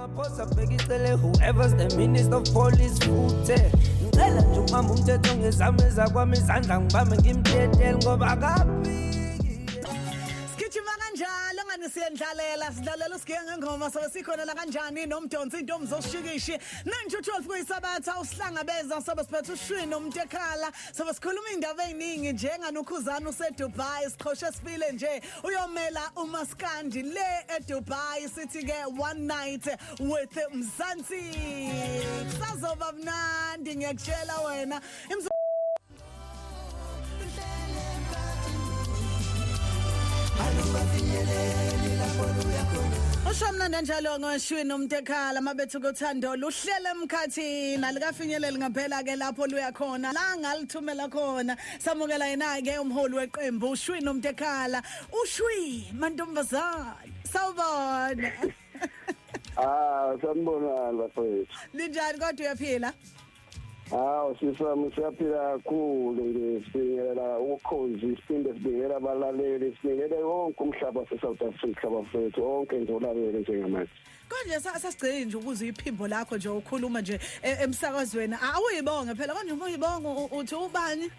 Ramaphosa bheka icele, whoever's the minister of police futhe. Ngicela nje ukubamba umthetho ngezami, ezakwami izandla ngibambe ngimtetele ngoba akaphiki. Sigijima kanjalo ngani, siyendlalela, sidlalela usigiye ngengoma, sobe sikhona la kanjani nomdonsi intombi zoshikishi 9 to 12 kuyisabatha usihlangabeza, sobe siphethe ushwini nomuntu ekhala, sobe sikhuluma indaba eziningi njenganokhuzana useDubai, siqhoshe sifile nje uyomela umaskandi le eDubai. Sithi ke one night with Mzansi, kusazoba mnandi, ngiyakutshela wena. Usho mnandi njalo ngoshwini umuntu ekhala mabethu kuthando luhlele emkhathini, alikafinyeleli ngempela ke lapho luya khona, la ngalithumela khona. Samukela yena ke umholi weqembu ushwini umuntu ekhala, ushwi mantombazana, sawubona. Ah, sanibonani bafowethu. Linjani kodwa, uyaphila? Hawu sisami, siyaphila kakhulu nje, sibingelela ukhozi, siphinde sibingelela abalaleli, sibingelele wonke umhlaba wase-South Africa bafowethu, wonke nje olalele njengamanje. Konje sasigcine nje ukuze iphimbo lakho nje ukhuluma nje emsakazweni, awuyibonge phela konje, uma uyibonga uthi ubani?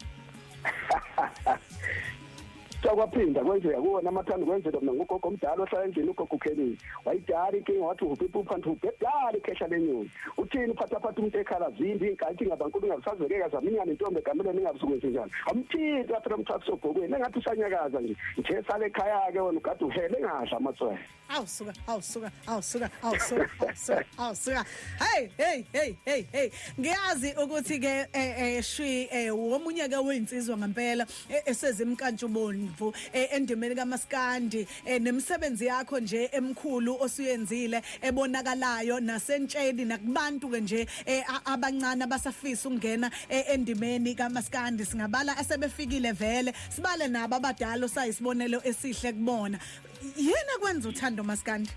Kwaphinda kwenzeka kuwona amathanda, kwenzeka mina ngugogo omdala ohlala endlini, ugogo ukhelile wayidala inkinga, wathi uhuphe iphupha nti ubhedala ikhehla lenyoni, uthini uphathaphatha umuntu ekhala zimbi inkathi ngabankulu ingabusazekeka zaminyana intombi egamelweni ingabusukwenze njani, amthinti phela umthatha sobhokweni engathi usanyakaza nje nje, sale ekhaya-ke wena ugade uhele engadla amatswele. Awusuka, awusuka, awusuka, awusuka, awusuka, awusuka! Hey, hey, hey, hey, hey! Ngiyazi ukuthi ke shwi womunye ke weyinsizwa ngempela esezimkantshubomvu endimeni kaMaskandi, nemisebenzi yakho nje emkhulu osuyenzile ebonakalayo nasentsheni nakubantu ke nje abancane abasafisa ukungena endimeni kaMaskandi. Singabala asebefikile vele, sibale nabo abadala osayisibonelo esihle kubona. Yena kwenza uthando maskandi?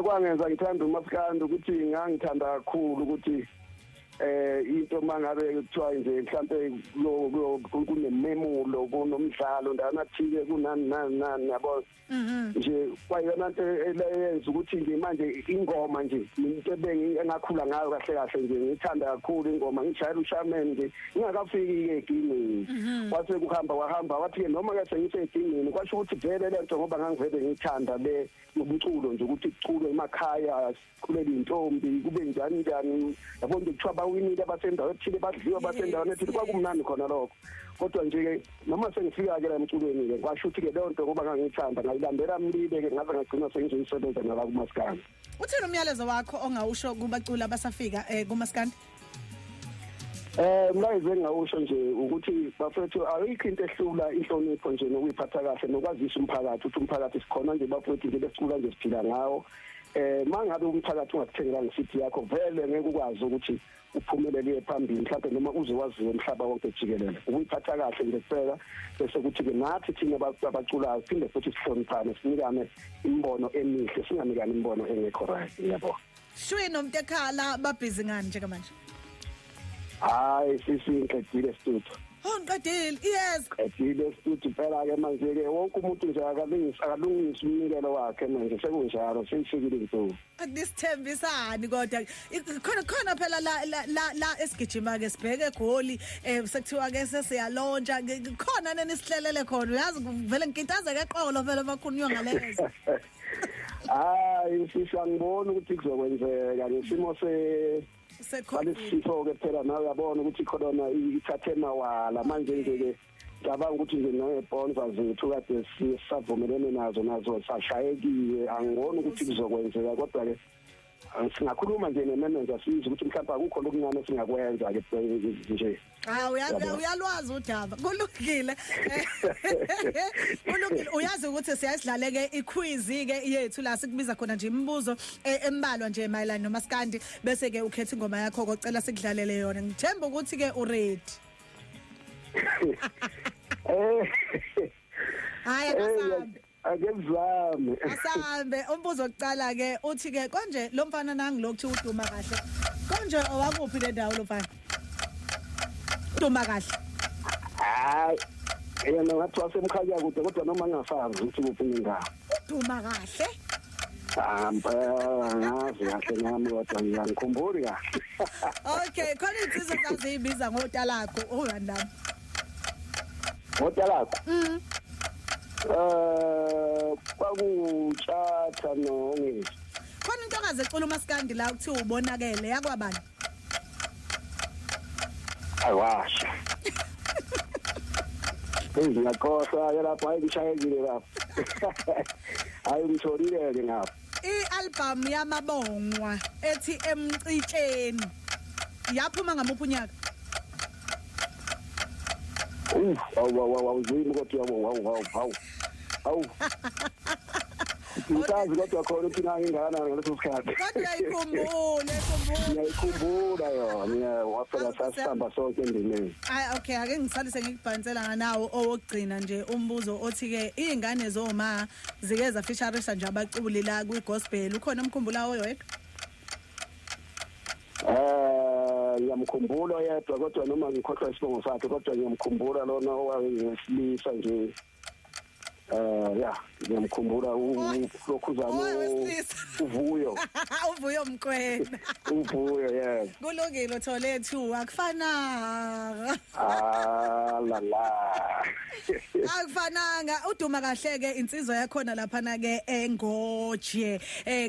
Kwangenza ngithanda umaskandi ukuthi ngangithanda kakhulu ukuthi into mangabe kuthiwa nje mhlambe kunememulo, kunomdlalo ndawana thile, kunani nani nani, yabo nje kwayona nto eyenza ukuthi nje manje ingoma nje into ebengi engakhula ngayo kahle kahle nje, ngithanda kakhulu ingoma, ngishayela ushameni nje ngingakafiki ke egingini. Kwase kuhamba kwahamba, wathi ke noma ke sengisegingini, kwasho ukuthi vele lento ngoba ngangivele ngithanda le yomculo nje, ukuthi kuculwe emakhaya, siculele intombi, kube njani njani, yabo nje kuthiwa bawinile abasendaweni ethile, badliwa abasendaweni ethile, kwakumnandi khona lokho. Kodwa nje ke noma sengifika ke la emculweni ke, kwasho ukuthi ke leyo nto ngoba ngangithanda ngayilandela mlibe ke, ngaze ngagcina sengizoyisebenza nala kumaskandi. Uthini umyalezo wakho ongawusho kubaculi abasafika kumaskandi? Umlayezo engawusho nje ukuthi bafethu, ayikho into ehlula inhlonipho nje nokuyiphatha kahle nokwazisa umphakathi ukuthi umphakathi sikhona nje bafethu, nje besicula nje siphila ngawo. Mangabe umphakathi ungakuthengelanga i-CD yakho, vele ngeke ukwazi ukuthi uphumelele uye phambili mhlawumbe noma uze waziwe umhlaba wonke jikelele. Ukuyiphatha kahle nje kuphela, bese kuthi ke nathi thina abaculayo siphinde futhi sihloniphane, sinikane imibono emihle, singanikani imibono engekho right, ngiyabonga. Shwi nomtekhala, babhizi ngani njengamanje? Hayi sisi, ngiqedile studio. Oh, ngiqedile, yes. Qedile studio phela ke manje ke, wonke umuntu nje akalungisa, akalungisa umnikelo wakhe manje, sekunjalo, seyifikile insuku. Anisithembisani kodwa khona khona phela la la la, la esigijima ke sibheke egoli, sekuthiwa ke sesiyalontsha khona, nenisihlelele khona, uyazi vele ngikintazeke eqolo vele bakhulunywa ngalezo. Hayi sisi, angiboni ukuthi kuzokwenzeka ngesimo se Se-COVID. Sifo ke phela, nawe uyabona ukuthi corona ithathe mawala manje nje ke, ngicabanga ukuthi nje ney'sponsor zethu kade sisavumelene nazo sashayekiwe, angiboni ukuthi kuzokwenzeka. Kodwa ke singakhuluma nje ne-manager, sizwe ukuthi mhlawumbe akukho lokuncane esingakwenza ke nje. Cha, uyalwazi udaba. Kulungile. Kulungile. Uyazi ukuthi siyasidlale ke iquiz ke yethu la sikubiza khona nje imibuzo embalwa nje mayelana nomaskandi, bese ke ukhetha ingoma yakho kocela sikudlalele yona. Ngithemba ukuthi ke uready. Hayi, akasambe. Ake kuzame. Asambe, umbuzo wokuqala ke uthi ke konje lo mfana nangi lokhu uduma kahle. Konje owakuphi le ndawo lo mfana? Uduma kahle. Hayi yena ngathi wasemkhanya kude, kodwa noma ngingasazi ukuthi kuphi indawo. Uduma kahle. Cha, mpela angazi kahle nami, kodwa ngiyangikhumbuli kahle. Okay, khona insizwa ezaziyibiza ngotalakho, ubani labo? Ngotalakho? Kwakutshatha noNgizwe. Khona into ongaze ecula umaskandi la kuthiwa ubonakele, yakwabani? Ayiwasha. Hey, ngiyakhohlwa ke lapho, hayi, ngishayekile lapho. Hayi, ngitholile ke ngapha. I-album yamabongwa ethi Emcitsheni yaphuma ngamuphi unyaka? Awu, awu, awu, zimi kodwa, yabo, awu, awu, awu. Awu. Ngisazi kodwa khona ukuthi ngangingakanani ngaleso sikhathi. Kodwa uyayikhumbula, uyayikhumbula? Ngiyayikhumbula yona, yeah, waphela sasihamba sonke endimeni. Ay, okay, ake ngisalise ngikubhansela nganawo owokugcina nje umbuzo othi ke izingane zoma zike zafeaturisha nje abaculi la kwi gospel, ukhona umkhumbula oyedwa? Ngiyamkhumbula yedwa, kodwa noma ngikhohlwa isibongo sakhe, kodwa ngiyamkhumbula lona owayesilisa nje. Ya, ngiyamkhumbula lokhuzana Owesilisa. uVuyo. UVuyo Mkwena. UVuyo, yes. Kulungile, Tholethu, akufananga. Ah la la. Akufananga, uduma kahle ke insizwa yakhona lapha na ke engoje.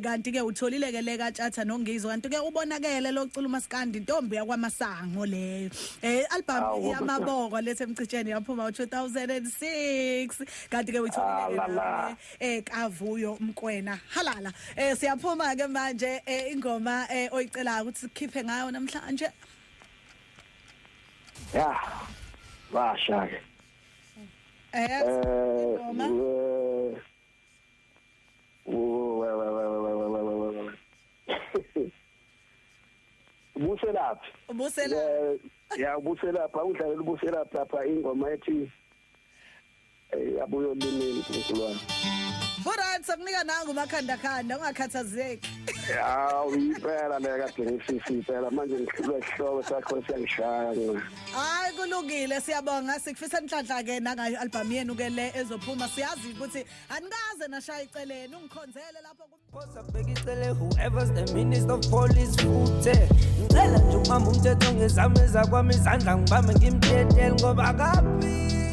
Kanti ke utholile ke le kaTshatha noNgizwe, kanti ke ubonakele locula umaskandi, intombi yakwaMasango leyo. Album Awu, yamaboko lethe Emcitsheni yaphuma ngo2006, kanti ke uyitholile Ah, la, la. ke kaVuyo Mkwena. Halala. Siyaphuma ke manje, ingoma oyicelayo ukuthi sikhiphe ngayo namhlanje. Ya. Basha ke. Ingoma. Oh, we we we we we we we we. Buselaphi? Ubusela. Ya, ubuselapha, awudlalela ubuselaphi lapha ingoma ethi abuyo limini uNkulunkulu wami. Alright, sakunika nangu makhanda khanda, ungakhathazeki. Hawu, impela le kade ngifisa impela, manje ngihlulwe isihloko sakho, siyangishaya mina. Hayi, kulungile, siyabonga, sikufisa inhlanhla ke nangayo album yenu ke le ezophuma. Siyazi ukuthi anikaze nashaya iceleni, ungikhonzele lapho. Bhekicele whoever's the minister of police futhi ngicela nje ukubamba umthetho ngezami ezakwami izandla, ngibambe ngimtetele ngoba akaphili.